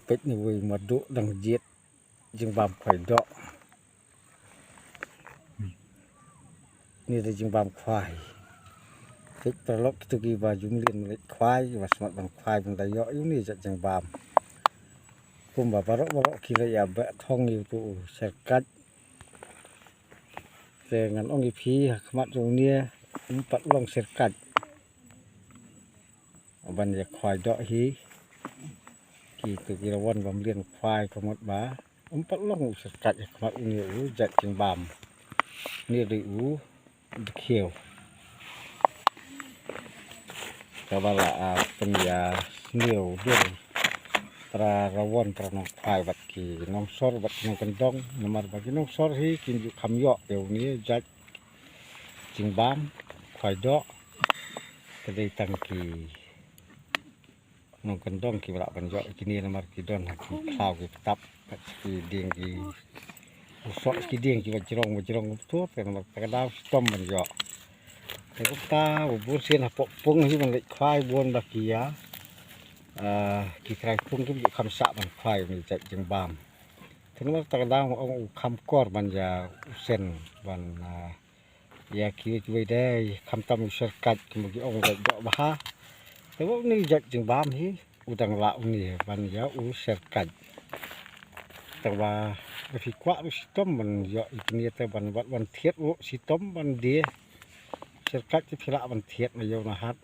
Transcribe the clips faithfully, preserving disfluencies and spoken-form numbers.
Peit ni wei madu dang jied jingbam khwai doh. Ni da jingbam khwai. Peit paralok kito ki ba ju mlien leit khwai, ba smat ban khwai ban da ïoh ïa uni jait jingbam. Kumba baroh baroh ki leit ïa beh thong ïa uto u syrkait. Te ngan ong ïa phi ha khmat jong uni um pat long syrkait ban ïa khwai doh hi. Kito ki la wan ba mlien khwai ka mut ba um pat long u syrkait ha khmat uni u jait jingbam. Ni dei u dkhiew. Kaba la, ah, pynïasniew dur para rawon para nongkhwai bad ki nongsor bad ki nongkyndong, namar ba ki nongsor hi kin ju kham ïoh ïa uni jait jingbam khwai doh. Ka dei tang ki nongkyndong kiba lah ban ïoh ïa kine namar ki don ha ki khlaw ki ktap, bad ki dieng ki u soh ki dieng kiba jrong ba jrong kumto, te namar kata ka daw shitom ban ïoh. Te kumta ba bun sien hapoh pung hi ban leit khwai bun ba ki ïa, ah, ki trai pung kim ju kham sah ban khwai uni jait jingbam. Te namar kata ka daw nga ong u kham kor ban ïa u syrkait ban, ah, ïa kiwei kiwei de, khamtam u syrkait kumba ki ong u jait doh bha. Te ba uni jait jingbam hi u dang lah uni ban ïa u syrkait. Te ba phi kwah ruh shitom ban ïoh ïa kine te ban, ban, ban thied ruh shitom ban die. Syrkait te phi lah ban thied na ïew na hat.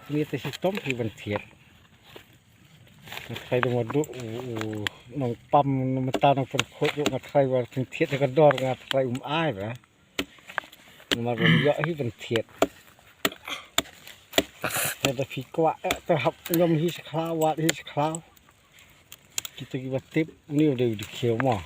Kine te shitom phi ban thied. Nga tharai da madu u, u nongpam na mynta nongpynkhuid ruh nga tharai ba kin thied ha ka dor nga tharai um ai ba. Namar ba ym ïoh hi ban thied. Te da phi kwah eh te hap ñiom hi sa khlaw, wad hi sa khlaw. Kito kiba tip uni u dei u dkhiew mo.